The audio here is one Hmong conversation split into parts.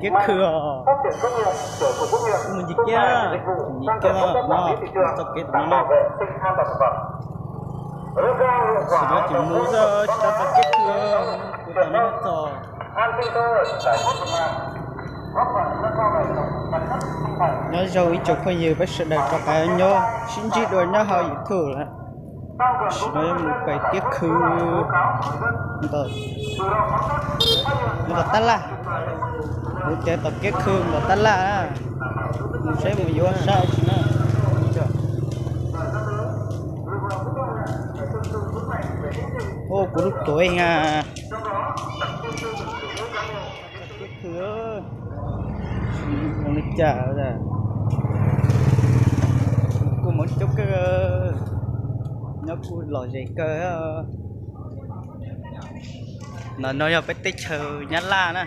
Kiab khw os. Mus ncig kiab, ncig kiab no, txoj kev tom no na. Tam no tseem mus xwb, tsis tau txog kiab khw, kuv tam no txog. Nyob zoo ib tsoom phooj ywg peb sawv daws rov qab nyob sib ntsib dua nyob hauv YouTube lawm. Tam sim no yuav mus pem kiab khw, mus tom tab laj, kuv ces tom kiab khw mus tom tab laj na, mus saib mus yuav saib tsis na. Ua kuv lub tuav ib nga. Kiab khw, zoo li cas, kuj muaj coob kawg, nyob kuj lom zem kawg. Ntawm no yog peb teb chaws Nyab Laj na.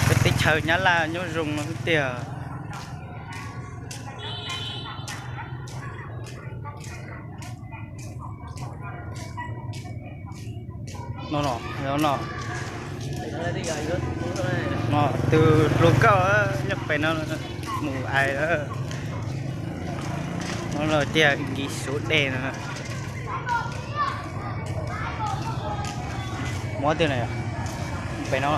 Peb teb chaws Nyab Laj nyob zoo no tiag. No no no, no tus hluas nkauj nyob pem no mus ais lawm. No los tiag, nkis suav dej no. Muab tiag na, pem no.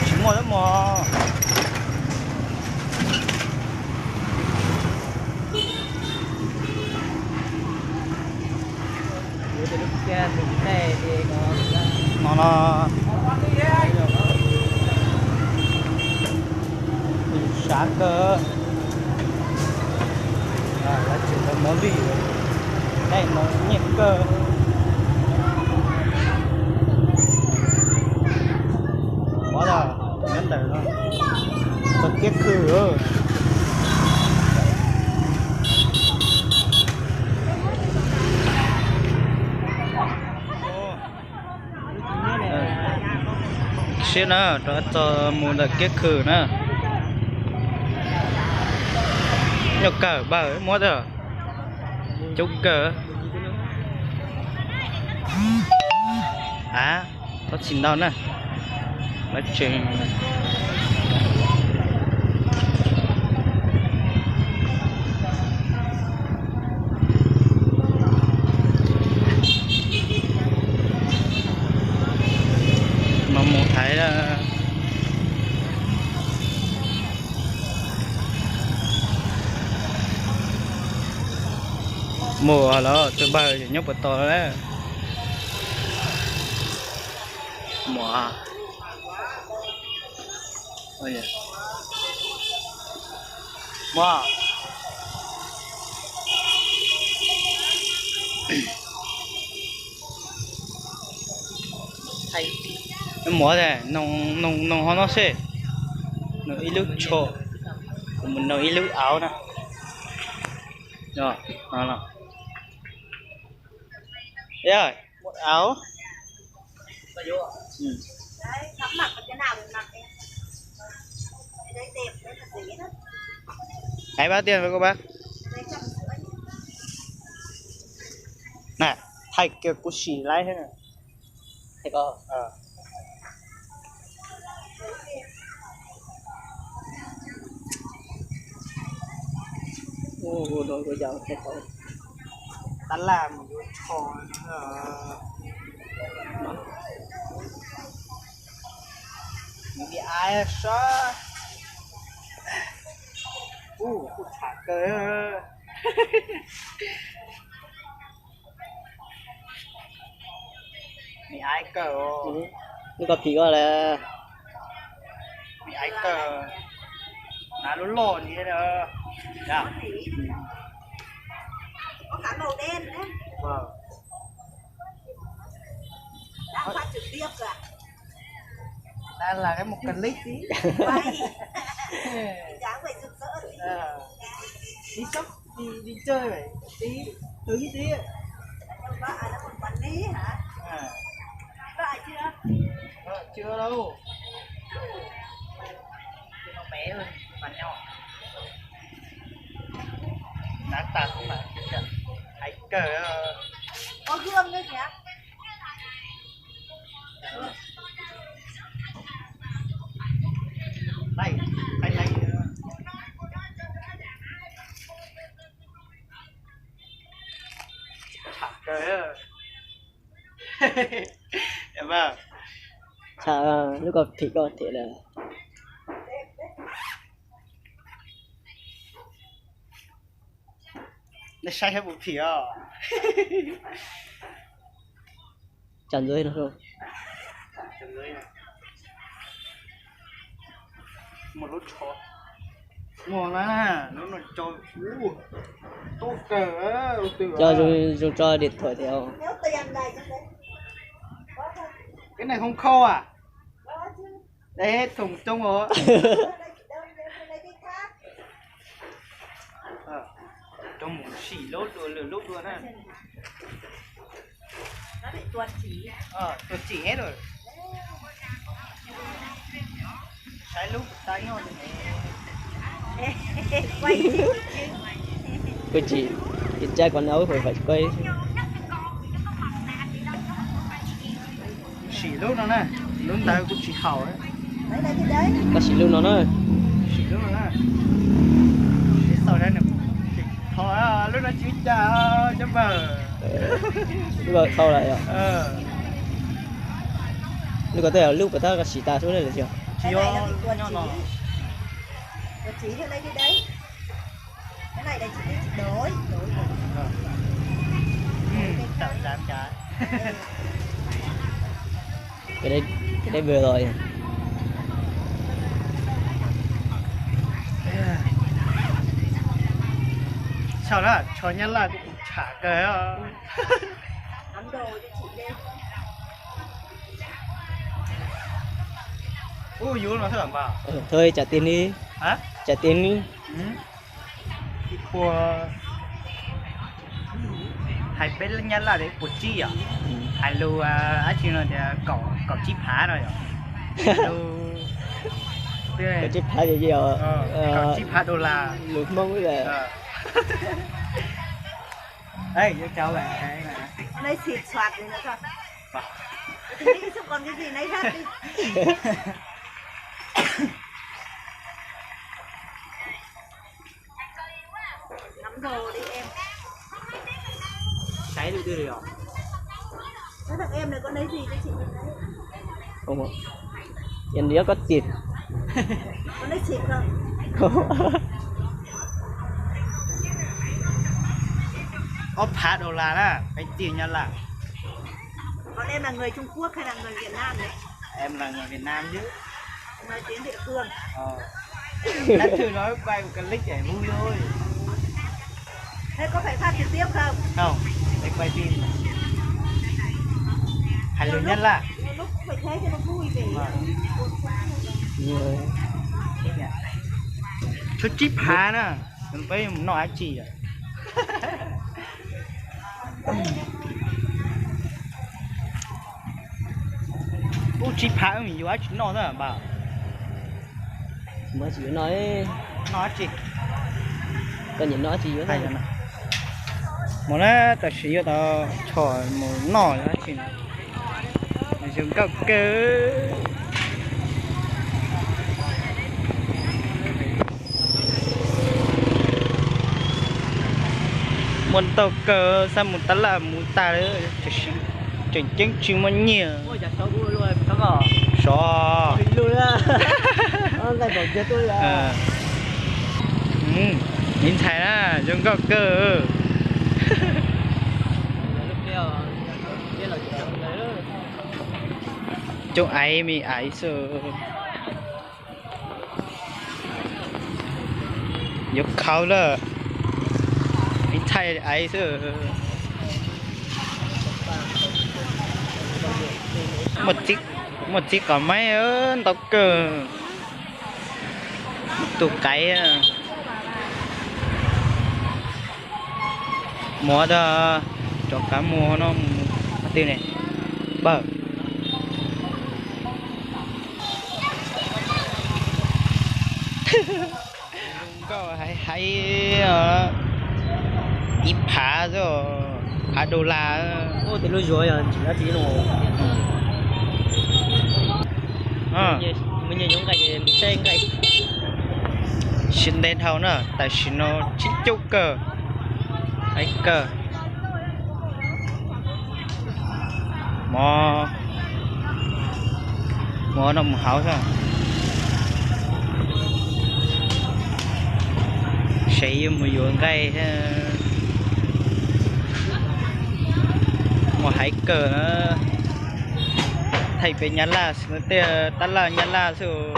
Tsis muaj lawm mog. No no, sav kawg, lawv tseem tau muab vij, dej no nyiaj kawg. Muab tas nyob ntawm no, txog kiab khw. Siab na, rov txog mus ntawm kiab khw na. Nyuaj kawg npawg, muab tas coob kawg. A, txhob txhim ntau na, lawv tseem no mus thaiv na. Mus los tus npawg nyob puas tos na. Mus. Mus. Muab noog ho no seb, noog ib lub tsho, kuv mus noog ib lub auv na. Auv. Hais pab tiag, pab. Na, thaij kiag kuv sim laib thiab. Tab laj mus yuav tsho. Nws li aiv sab. Ub, kuj tham kawg. Nws aiv kawg. Nws koj phim koj lawm. Nws aiv kawg. Hnav lub loj li. Tab laj mus kawg li. Đi sóc, đi, đi chơi vậy tí, tưới tí. À. Ờ, chưa đâu. Tụi nó bé hơn, bằng nhau. tas xwb mas hais kawg. Laij, laij, laij. Tham kawg. Tham lub ko phim ko thiab lawm. Nej saib saib puas phim os. Tsam ntxuav no. Muaj lub tsho, muaj na, lub no tso, tub kawg. Coj zoo tso điện thoại thiab. Cái này không khô à? Đây hết thùng chung rồi. Rau mus sim lub dua lwm lub dua na. Tuag tsim hết rồi. Saib lub tag nyob. Kuv tsis, tsis tsa còn ấu phải phải quay. Sim lub no na, lub ntawd kuj tsis haum. Koj sim lub no na. Sim lub no na. Tho lub no tsis cas cov pawg. Lub ko thau lawm yom. Lub ko tej lub puas tab koj sim tas xwb ne lawm tsis. Tsis yog nyob no. Cái đấy, cái đấy vừa rồi. Sao đó, cho Nyab Laj kuj tham kawg. Ub, yuav no xwb mas. Thôi trả tiền đi. Hả? Trả tiền đi. Ib puas, hais peb Nyab Laj tias ib puas tsib yom, hais lus dab tsi no tias kaum tsib phav no yom. Kaum tsib phav, kaum tsib phav dollar lus Hmoob. Ngắm đồ đi em. Cháy được chưa rồi? Nói thằng em này có lấy gì cho chị mình đấy. Không ạ. Em nhớ có tiền. Có lấy xịt không? Không. Ob phav dollar na, peb tij nyob Laj. Còn em là người Trung Quốc hay là người Việt Nam đấy? Em là người Việt Nam chứ. Nói tiếng địa phương. Ờ. Lát thử nói quay một clip để vui thôi. Thế có phải phát trực tiếp không? Không, để quay phim. Hais lus Nyab Laj. Nhiều lúc cũng phải thế cho nó vui để. Vâng. Nhiều. Số chip hả nè. Mình phải nọ hả chị à? Ub, tsib phav wb yuav dab tsi noj xwb npawg? Tsis muaj dab tsi yuav noj. Noj dab tsi? Koj nyiam noj dab tsi yuav. Mus na, tam sim yuav tau tshom mus noj dab tsi no. Zoo nkauj kawg. Muaj ntau kawg, xav mus tab laj mus tag lawm, tseem ceeb tsis muaj nyiaj. Sov. Ib ntxhais na, zoo nkauj kawg. Coob aiv me aiv xwb. Yuav khauv lawm, ib txhais aiv xwb. Muaj txiv qos maib ntau kawg. Tus qaiv. Muab rov qab muag no mus qhov twg ne? Pawg. Nkauj hais hais os. Ib phav xwb, phav dollar. Siav ntev dhau na, tam sim no tsib caug kawg, ib kawg. Mus, mus no mus hauv xwb. Seb yuav mus yuav nqaij. Mus hais kawg na, thaij peb nyab laj xwb, tej tab laj nyab laj xwb.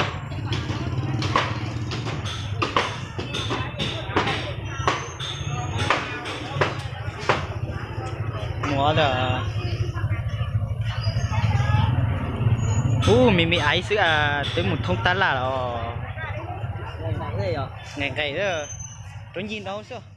Mus os. Ub, me me aiv xwb as, twb mus thoob tab laj los. Nqaim nqaim, rov ncig nraud xwb.